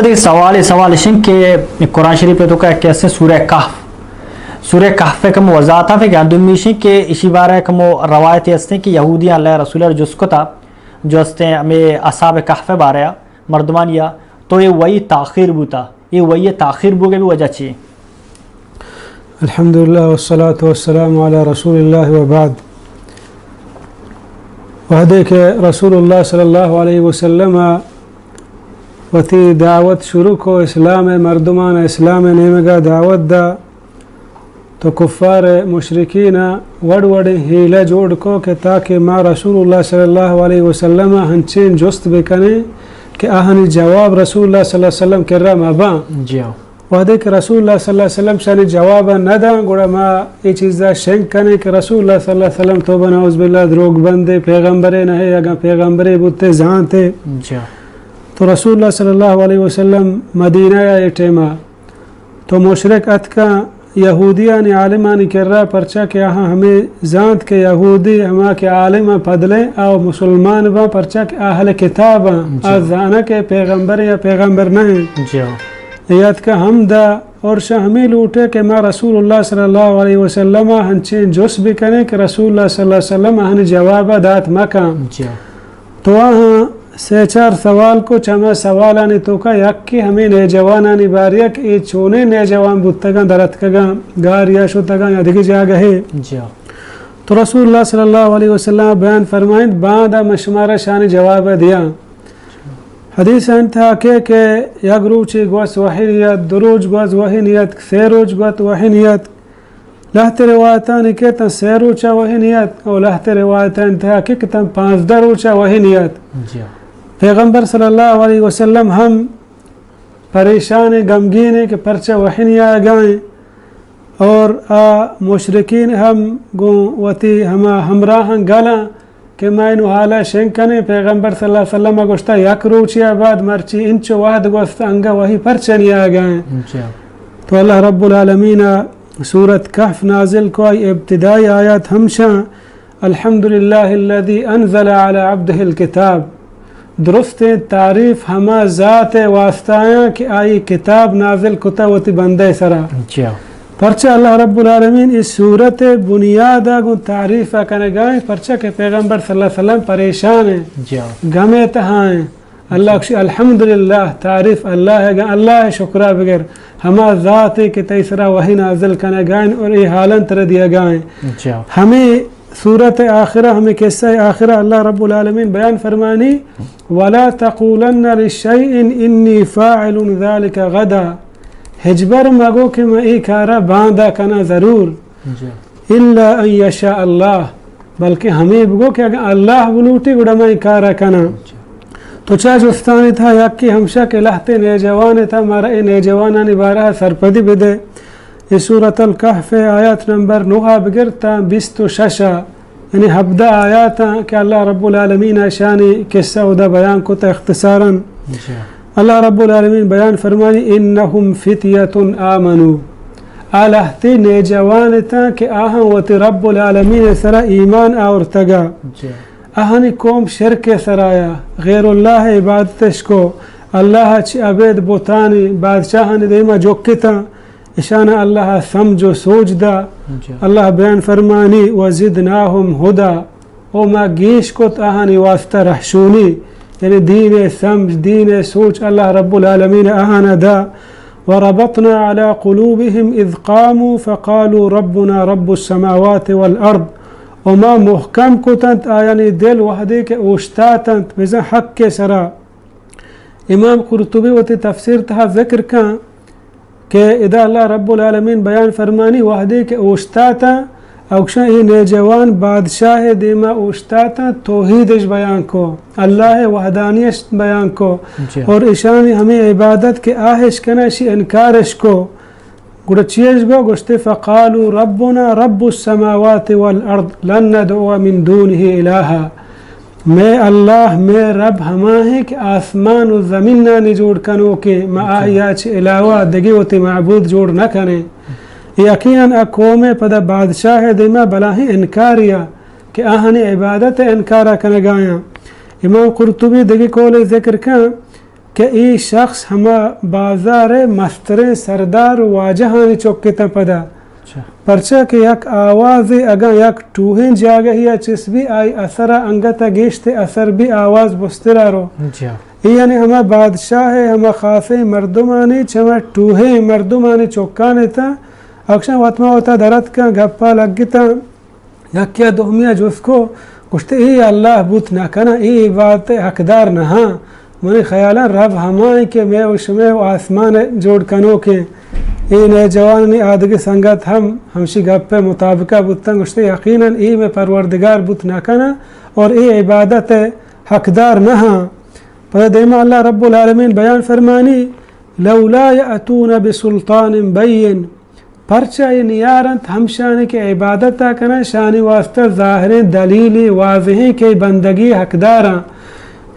دیگہ سوال، سوال اش انت کہ قرآن شریف ءِ توکا کہ است سورہ کہف، سورہ کہف ءِ کم وضاحت ءَ کہ دومی اش انت کہ اشی بارہ ءَ کم روایت است کہ یہودیاں اللہ ءِ رسول ءَ جست کتا، جو است ہمے اصحاب کہف ءِ بارہ ءَ مردمانی ءَ، تو اے وحی تاخیر بوتا، اے وحی تاخیر بوگے بھی وجہ چی؟ الحمدللہ والصلاة والسلام علی رسول اللہ وبعد۔ وہدے کہ رسول اللہ صلی اللہ علیہ وسلم ءَ وتی دعوت شروع کو، اسلام ءِ مردمان ءَ اسلام ءِ نیمگا دعوت دا، تو کفار ءُ مشرکین ءَ وڑ وڑیں حیلہ جوڑ کو کہ تاکہ ما رسول اللہ صلی اللہ علیہ وسلم ءَ ہنچیں جست بکنیں کہ آہانی جواب رسول اللہ صلی اللہ علیہ وسلم کرا مباں۔ جی ہاں۔ وہدے کہ رسول اللہ صلی اللہ علیہ وسلم شانی جواب نہ داں، گڑا ما اے چیزا شنگ کنیں کہ رسول اللہ صلی اللہ علیہ وسلم توبہ نعوذ باللہ دروگ بندے، پیغمبرے نہ ہے، اگاں پیغمبرے بوتے زانتے۔ جی۔ تو رسول اللہ صلی اللہ علیہ وسلم مدینہ ءَ اے ٹیما تو مشرک اتکاں یہودیانی عالمانی کرا، پرچا کہ آہاں ہمے زانت کہ یہودی ہما کہ عالم پدلیں او مسلمان باں، پرچا کہ اہل کتاب آں، جی۔ آ زاناں کہ پیغمبر یا پیغمبر نہ ہیں۔ جی۔ یاد کہ ہم دا اور شہ ہمیں لوٹے کہ ما رسول اللہ صلی اللہ علیہ وسلم ءَ ہنچیں جست بکنیں کہ رسول اللہ صلی اللہ علیہ وسلم آہانی جواب دات مکاں۔ جی۔ تو آہاں سے چار سوال کو، چہ ہما سوالانی توکا یکے ہمے نوجوانانی باریا کہ اے چونیں نوجوان بوتگاں، دراتکگاں، گاریا شتگاں یا دگہ جاگہے۔ جی۔ تو رسول اللہ صلی اللہ علیہ وسلم بیان فرمائنت، باندا من شمارا شانی جواب دیاں۔ حدیث انت کہ، کہ یک روچے گوست وحی نیت، دو روچ گوست وحی نیت، سے روچ گوست وحی نیت۔ لہتے روایتانی کہ تاں سے روچا وحی نیت، او لہتے روایتانی تہا کہ تاں پانزدہ روچا وحی نیت۔ جی۔ پیغمبر صلی اللہ علیہ وسلم ہم پریشان، غمگین کہ پرچا وحی نیاگائیں، اور آ مشرکین ہم گوں وتی ہما ہمراہاں گلاں کہ ما انو حالا شنگ کنیں، پیغمبر صلی اللہ علیہ وسلم ءَ گوشتا یک روچے ءَ بعد مرچی انچو وہد گوست انگا وحی پرچہ نیاگائیں۔ جی۔ تو اللہ رب العالمین ءَ سورت کہف نازل کو، آئی ابتدائی آیات ہمشاں، الحمدللہ الذی انزل علی عبدہ الکتاب، درستیں تعریف ہما ذات ءِ واسطہ آں کہ آئی کتاب نازل کتا وتی بندہ ءِ سرا۔ جی۔ پرچہ اللہ رب العالمین اس سورت ءِ بنیاد ءَ گوں تعریف ءَ کنگائیں، پرچہ کہ پیغمبر صلی اللہ علیہ وسلم پریشان ہیں، جی۔ غم ءِ تہا ہیں۔ اللہ کشی الحمدللہ، تعریف اللہ ءِ گا، اللہ ءِ شکرا بگر، ہما ذات ءِ کہ تئی سرا وحی نازل کنگائیں اور اے حالن ترا دیگائیں۔ جی۔ ہمیں سورت آخرہ، ہمیں قصہ آخرہ اللہ رب العالمین بیان فرمانی، ولا تقولن لشیء انی فاعل ذلک غدا، ہچبر مگو کہ من اے کارا باندا کناں ضرور۔ جی۔ الا ان یشاء اللہ، بلکہ ہمیں بگو کہ اگر اللہ بلوٹی گڑا من اے کارا کناں۔ جی۔ تو چا جستانی تھا یکی ہمشا کہ لہتے نوجوان تھا، مارا اے نوجوانانی بارہ سرپدی بدے۔ اے سورۃ الکہف ءِ آیات نمبر نہ ءَ بگر تا بیست و شش ءَ، یعنی ہبدہ آیات آں کہ اللہ رب العالمین ءَ شانی قصہ ادا بیان کت اختصاراً۔ جی۔ اللہ رب العالمین بیان فرمانی، انہم فتیۃ آمنوا، آ لہتے نوجوان اتاں کہ آہاں وتی رب العالمین ءِ سرا ایمان آورتگا۔ جی۔ آہانی قوم شرک ءِ سرایا، غیر اللہ ءِ عبادتش کو، اللہ ءَ چہ ابید بتانی بادشاہانی دیما جکتاں۔ اشانا اللہ ءَ سمجھ و سوج دا۔ جی۔ اللہ بیان فرمانی، وزدناہم ہدی، او ما گیش کت آہانی واسطہ رہشونی، یعنی دین ءِ سمجھ، دین ءِ سوچ اللہ رب العالمین آہانا دا۔ وربطنا علی قلوبہم اذ قاموا فقالوا ربنا رب السماوات والارض، و ما محکم کتنت آیانی دل وہدے کہ اوشتاتنت بزاں حق ءِ سرا۔ امام قرطبی وتی تفسیر تہا ذکر کن کہ ادا اللہ رب العالمین بیان فرمانی، وہدے کہ اوشتاتاں، اوکشاں اے نوجوان بادشاہ ءِ دیما اوشتاتاں، توحیدش بیان کو، اللہ ءِ وحدانیش بیان کو، جی۔ اور اشانی ہمیں عبادت کہ آہش کنا، اشی انکارش کو۔ گڑا چیش گو؟ گوشتے، فقالوا ربنا رب السماوات والارض لن ندعو من دونه الہا۔ مئے اللہ، مئے رب ہما ہیں کہ آسمان و زمینانی جوڑ کنوکیں، ما آہیا چہ علاوہ دگہ وتی معبود جوڑ نہ کنیں۔ یقیناً آ قوم ءِ پدا بادشاہ ءِ دیما بلاہیں انکاریا کہ آہانی عبادت ءِ انکارا کنگایاں۔ امام قرطبی دگہ قولے ذکر کن، کہ اے شخص ہما بازار ءِ مستریں سردار و واجہانی چک اتاں پدا۔ اچھا۔ پرچا کہ یک آوازے اگاں یک ٹوہیں جاگہے ءَ چست بی، آئی اثر ءَ انگت ءَ گیشت اثر بی، آواز بستر ءَ رو۔ جی ہاں۔ اے یعنی ہما بادشاہ ءِ ہما خاصیں مردمانی چہ ہما ٹوہیں مردمانی چکان اتاں، اکشاں وت ما وتا درتکاں، گپا لگتاں۔ یکے ءَ دومی ءَ جست کو، گوشتے، اے اللہ بوت نہ کناں، اے عبادت ءِ حقدار نہ آں۔ منی خیالاں رب ہما ایں کہ مئے و شمئے و آسمان ءِ جوڑ کنوکیں۔ اے نئے جوانانی آدگہ سنگت ہم ہمشی گپ ءِ مطابقہ بوتاں، گوشتے، یقیناً اے مئے پروردگار بوت نہ کناں اور اے عبادت ءِ حقدار نہ آں۔ پدا دیما اللہ رب العالمین بیان فرمانی، لولا یأتون بسلطان بین، پرچا اے نیارنت ہمشانی کہ عبادت ءَ کناں، شانی واسطہ ظاہریں دلیلے واضحیں کہ اے بندگی حقداراں۔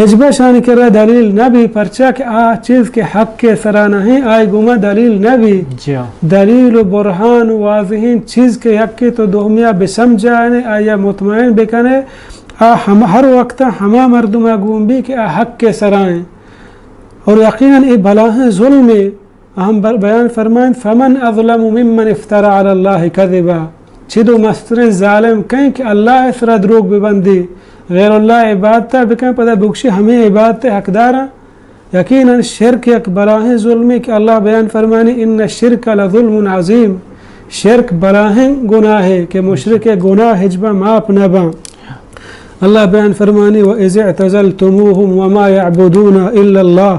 ہچبر شانی کرا دلیل نہ بی، پرچا کہ آ چیز کہ حق ءِ سرا نہ ایں، آئی گوما دلیل نہ بی۔ جی ہاں۔ دلیل و برہان و واضحیں چیز کہ یکے تو دومی ءَ بسمجھائینے، آئی ءَ مطمئن بکنے، آ ہم ہر وقت ہما مردم ءَ گون بی کہ آ حق ءِ سرا ایں۔ اور یقیناً اے بلاہیں ظلمے۔ ہم بر-، بیان فرمائیں، فمن اظلم ممن افترى على الله كذبا، چد و مستریں ظالم کئیں کہ اللہ ءِ سرا دروگ ببندی، غیر اللہ ءِ عبادت ءَ بکن، پدا بگشی ہمے عبادت ءِ حقداراں۔ یقیناً شرک یک بلاہیں ظلمے کہ اللہ بیان فرمانی، ان الشرک لظلم عظیم، شرک بلاہیں گناہے کہ مشرک ءِ گناہ ہچبر معاف نہ باں۔ اللہ بیان فرمانی، و اذ اعتزلتموهم وما يعبدون الا الله،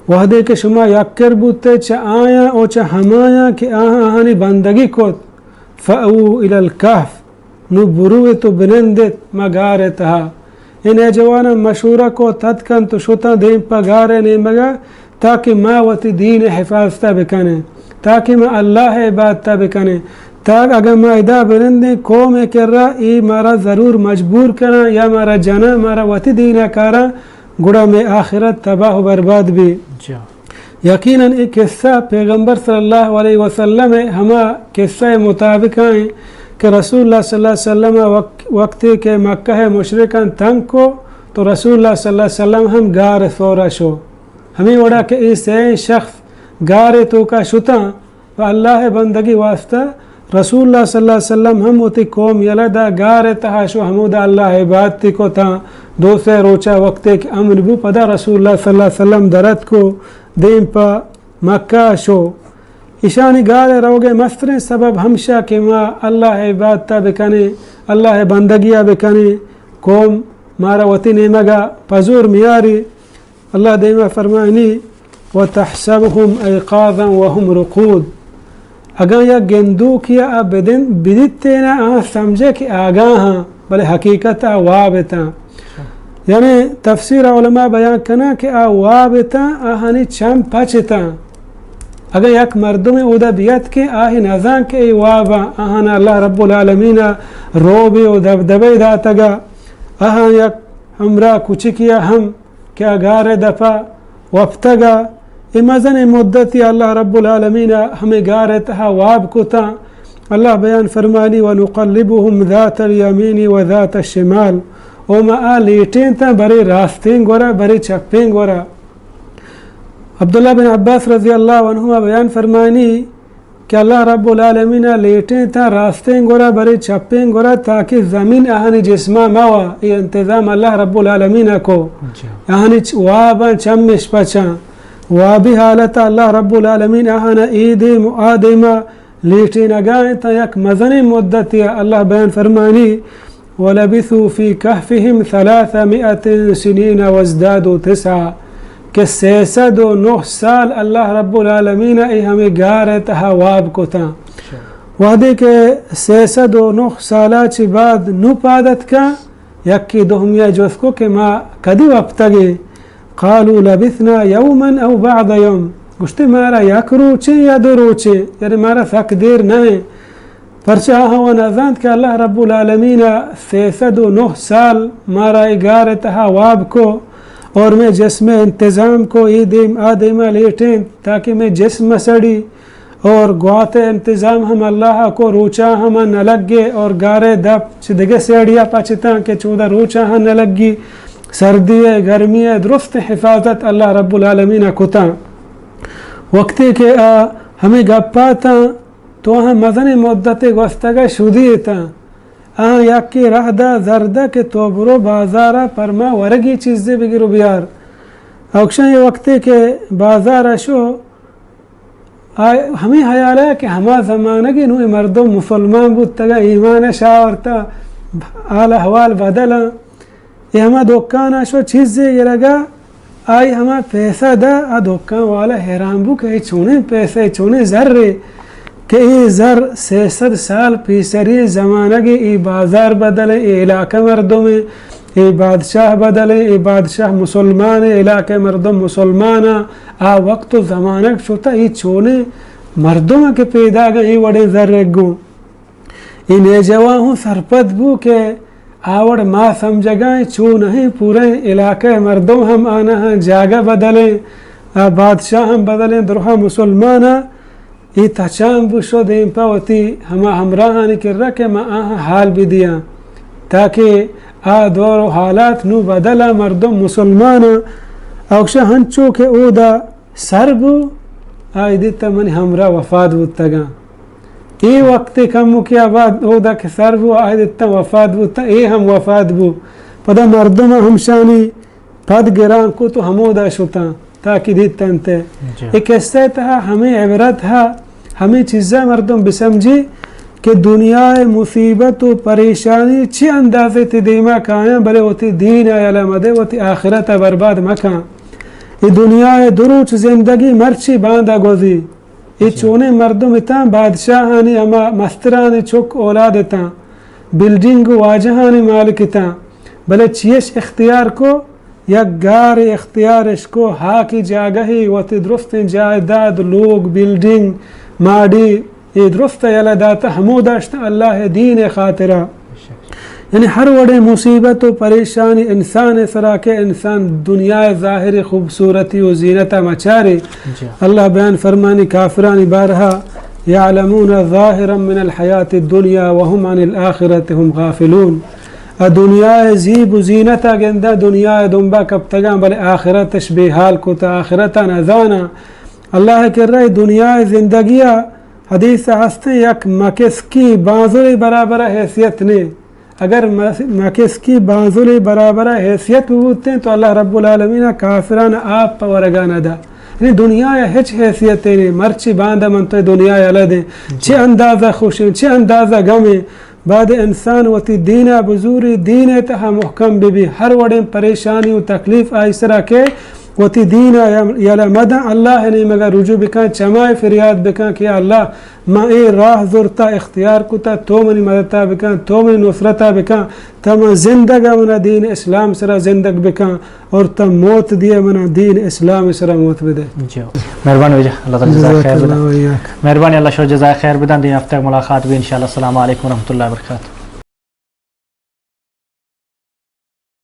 وہدے کہ شما یک کر بوتے چہ آیاں و چہ ہمایاں کہ آہاں آہانی بندگی کت، فأووا الی الکہف، نو برویت و بنندیت ما گار ءِ تہا۔ اے نوجواناں مشورہ کت، اتکنت و شتاں دیم پہ گار ءِ نیمگا، تاکہ ما وتی دین ءِ حفاظت ءَ بکنیں، تاکہ ما اللہ ءِ عبادت ءَ بکنیں، تاکہ اگاں ما ادا بنندیں قوم ءِ کرا، اے مارا ضرور مجبور کناں یا مارا جناں، مارا وتی دین ءَ کاراں، گڑا مئے آخرت تباہ و برباد بی۔ جا۔ یقیناً اے قصہ پیغمبر صلی اللہ علیہ وسلم ءِ ہما قصہ ءِ مطابق ایں کہ رسول اللہ صلی اللہ علیہ وسلم ءَ وق-، وقتے کہ مکہ ءِ مشرکاں تنگ کو تو رسول اللہ صلی اللہ علیہ وسلم ہم گار ثور ءَ شو۔ ہمے وڑا کہ اے سئیں شخص گار ءِ توکا شتاں، پہ اللہ ءِ بندگی واسطہ رسول اللہ صلی اللہ علیہ وسلم ہم وتی قوم یلہ دا، گار ءِ تہا شو، ہمودا اللہ ءِ عبادت کو تاں دو سے روچا، وقتے کہ امن بو، پدا رسول اللہ صلی اللہ علیہ وسلم درت کو دیم پہ مکہ شو۔ ایشانی گار ءِ روگ ءِ مستریں سبب ہمشا کہ ما اللہ ءِ عبادت ءَ بکنیں، اللہ ءِ بندگی ءَ بکنیں، قوم مارا وتی نیمگا پزور میاری۔ اللہ دیما فرمائنی، وتحسبهم ایقاظا وهم رقود۔ اگاں یک گندوکے ءَ بدن-، بدیتینا آ سمجھے کہ آگاہاں، بلے حقیقت ءَ واب اتاں۔ یعنی تفسیر علماء بیان کناں کہ آ واب اتاں، آہانی چم پچ اتاں۔ اگاں یک مردمے اودا بیت کہ آہی نزان کہ اے واباں، آہانا اللہ رب العالمین ءَ روبے و دبدبے داتگا، آہاں یک ہمراہ کچکے ءَ ہم کہ آ گار ءِ دپا وپتگ ءَ، اے مزنیں مدتی اللہ رب العالمین ءَ ہمے گار ءِ تہا واب کتاں۔ اللہ بیان فرمانی، ونقلبهم ذات اليمين وذات الشمال، او ما آ لیٹینتاں برے راستیں گورا، برے چپیں گورا۔ عبداللہ بن عباس رضی اللہ عنہما بیان فرمانی، کہ اللہ رب العالمین ءَ لیٹیں تاں راستیں گورا برے چپیں گورا، تاکہ زمین آہانی جسما مہ وا۔ اے انتظام اللہ رب العالمین ءَ کو۔ جی۔ آہانی چ-، واباں چمش پچاں۔ وابی حالت ءَ اللہ رب العالمین آہانا اے دیم و آ دیما لیٹینگا انت تاں یک مزنیں مدتے ءَ۔ اللہ بیان فرمانی، ولبثوا في كهفهم ثلاثمائة سنين وازدادوا تسعا، کہ سئے سد و نہ سال اللہ رب العالمین ءَ اے ہمے گار ءِ تہا واب کتاں۔ اچھا۔ وہدے کہ سئے سد و نہ سالا چہ بعد نوں پاد اتکاں، یکے دومی ءَ جست کو کہ ما کدی وپتگیں؟ قالوا لبثنا يوما أو بعض يوم۔ گوشتے، مارا یک روچیں یا دو روچیں، یعنی مارا سک دیر نہ ایں۔ پرچا آہاں و نزانت کہ اللہ رب العالمین ءَ سئے سد و نہ سال مارا اے گار ءِ تہا واب کو اور مئے جسم ءِ انتظام کو، اے دیم آ دیما لیٹیں تاکہ مئے جسم سڑی، اور گوات ءِ انتظام ہم اللہ ءَ کو، روچاں ہم نہ لگے، اور گار ءِ دپ چہ دگہ سیڑیا پچتاں کہ چودا روچاں ہم نہ لگی۔ سردی ء گرمی ء درست حفاظت اللہ رب العالمین ء کتاں۔ وقتے کہ آ ہمے گپاتاں تو ہم مزنیں مدتے گوستگ ء شدی اتاں۔ آہاں یکے راہ دا زرد ء کہ تو برو بازار ء پرما ورگی چیزے بگر و بیار۔ اوکشاں یہ وقتے کہ بازار ء شو، آ ہمے حیال ء کہ ہما زمانگے نوں اے مردم مسلمان بوتگ ء ایمان ء شاورتا، حال احوال بدلاں۔ اے ہما دکان ء شو چیزے گرگ ء آئی ہما پیسہ دا، آ دکان والا حیران بو کہ اے چونیں پیسہ، اے چونیں زرے کہ اے زر سئے سد سال پیسری زمانگے اے بازار بدلیں، اے علاقہ مردمیں، اے بادشاہ بدلیں، اے بادشاہ مسلمان، اے علاقہ مردم مسلمان، آ وقت و زمانگ شتا، اے چونیں مردم کہ پیداگ اے وڑیں زر گوں۔ اے نیجوا ہوں سرپد بو کہ آ وڑ ما سمجھگاں اے چو نہیں، پوریں علاقہ مردم ہم آنہاں جاگہ بدلیں، آ بادشاہ ہم بدلیں، درہا مسلماناں اے تچان بو شو دیم پہ وتی ہما ہمراہانی کرا کہ ما آہاں حال بدیاں، تاکہ آ دور و حالات نو بدلا، مردم مسلماناں۔ اوکشا ہنچو کہ اودا سر بو، آئی دیتا منی ہمراہ وفات بوتگاں۔ اے وقت کمکے آ بعد اودا کہ سر بو، آئی دیتا وفات بوتا، اے ہم وفات بو۔ پدا مردم ہمشانی پد گران کو تو ہمودا شتاں تاکہ دیتنت۔ جی۔ اے قصہ تہا ہمیں عبرت ہا، ہمیں چیزا مردم بسمجھی کہ دنیا مصیبت و پریشانی چی اندازے تی دیما کایاں، بلے وتی دین آ یلہ مدے، وتی آخرت آ برباد مکاں۔ اے دنیا ء دو روچ زندگی مرچی باندا گوزی۔ اے چونیں مردم اتاں، بادشاہانی ہما مسترانی چک اولاد اتاں، بلڈنگ و واجہانی مالک اتاں، بلے چیش اختیار کو، یک گارے اختیارش کو، ہاکی جاگہی وتی درستیں جائیداد، لوگ، بلڈنگ، ماڑی، اے درست یلہ داتہ ہمو داشتہ اللہ دین خاطرہ۔ یعنی ہر وڑیں مصیبت و پریشانی انسان سرا کہ انسان دنیا ظاہر خوبصورتی و زینت مچارے۔ جی۔ اللہ بیان فرمانی کافرانی بارہا، یعلمون ظاہرا من الحیات الدنیا وهم عن الآخرة هم غافلون۔ ا دنیا زیب و زینت گندہ، دنیا دنبا کپتگاں، بلے آخرتش بے حال کتا، آخرتا نزانا۔ اللہ کرا دنیا زندگیا حدیث ہستیں، یک مکسکی بانزلے برابر حیثیت نے۔ اگر مس-، مکسکی بانزلے برابر حیثیت بوتیں تو اللہ رب العالمین کافران آپ پہ ورگا نہ دا۔ یعنی دنیا ہچ حیثیت نے، مرچی باندا من تو دنیا یلہ دیں۔ چہ اندازہ خوشیں، چہ اندازہ گمیں۔ بعد انسان وتی دینا بزوری، دین تہا محکم ببی، ہر وڑیں پریشانی و تکلیف آئی سرا کہ وتی دینا یلہ مدن، اللہ نیمگا رجوع بکن، چمائے فریاد بکن کہ یا اللہ، من اے راہ زرتا، اختیار کتا، تو منی مدتا بکن، تو منی نصرتا بکن، تا من زندگا منا دین اسلام سرا زندگ بکن اور تا موت دیئے منا دین اسلام سرا موت بدے۔ جی۔ مہربانی واجہ، اللہ تعالی جزائے خیر بدن۔ مہربانی، اللہ شو جزائے خیر بدن۔ دیم ہفتہ ملاقات بی انشاءاللہ۔ السلام علیکم ورحمۃ اللہ وبرکاتہ۔